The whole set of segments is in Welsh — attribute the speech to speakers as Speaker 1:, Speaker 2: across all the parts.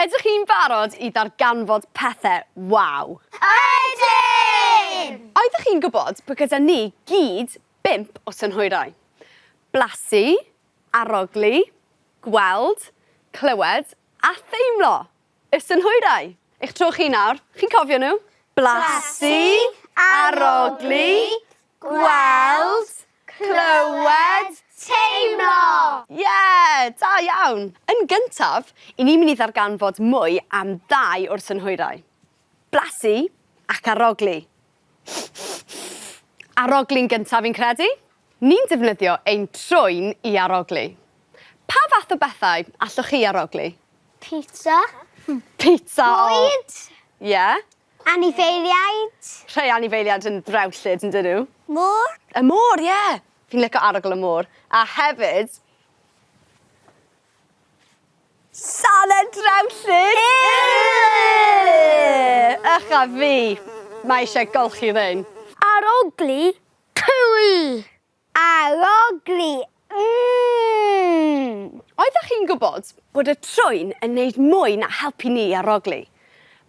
Speaker 1: Ydych chi'n barod i ddarganfod pethe waw?
Speaker 2: Ydyn!
Speaker 1: Oeddech chi'n gwybod bod gyda ni gyd bump o synhwyrau? Blasu, arogli, gweld, clywed a theimlo. Y synhwyrau! Eich tro chi nawr. Chi'n cofio nhw? Blasu, arogli, gweld, clywed,
Speaker 2: teimlo!
Speaker 1: Ie! Da iawn! Yn gyntaf, i ni'n mynd i ddarganfod mwy am ddau o'r synhwyrau. Blasu ac arogli. Arogli'n gyntaf fi'n credu. Ni'n defnyddio ein trwyn i arogli. Pa fath o bethau allwch chi arogli?
Speaker 2: Pizza.
Speaker 1: Pizza o...
Speaker 2: Bwyd.
Speaker 1: Ie.
Speaker 2: Anifeiliaid.
Speaker 1: Rhai anifeiliaid yn ddrewllyd on'd 'yn nhw?
Speaker 2: Môr.
Speaker 1: Y môr ie! Fi'n lico arogl y môr. A hefyd Sane drewllyd! Ych a fi! Mae eisiau golchi rhein.
Speaker 2: Arogli pwy? Arogli mm!
Speaker 1: Oeddech chi'n gwybod bod y trwyn yn neud mwy na helpu ni i arogli?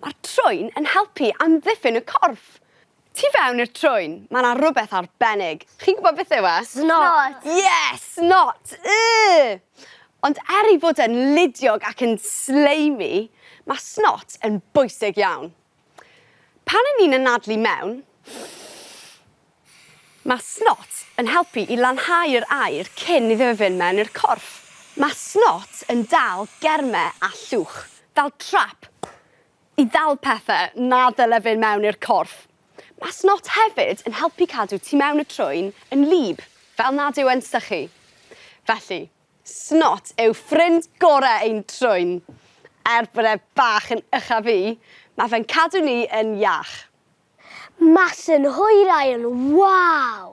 Speaker 1: Mae'r trwyn yn helpu amddiffyn y corff. Tu fewn i'r trwyn, mae 'na rhywbeth arbennig. Chi'n gwybod beth yw e?
Speaker 2: Snot.
Speaker 1: Ie, snot! Ugh! Ond er ei fod e'n ludiog ac yn sleimy, mae snot yn bwysig iawn. Pan 'yn ni'n anadlu mewn, Mae snot yn helpu i lanhau'r aer cyn iddo fe fynd mewn i'r corff. Mae snot yn dal germe a llwch, fel trap i ddal pethe na ddyle fynd mewn i'r corff. Mae snot hefyd yn helpu cadw tu mewn y trwyn yn wlyb, fel nad yw e'n sychu. Felly, snot yw ffrind gore ein trwyn. Er bod e bach yn ycha fi, mae fe'n cadw ni yn iach.
Speaker 2: Mae synhwyrau yn waw!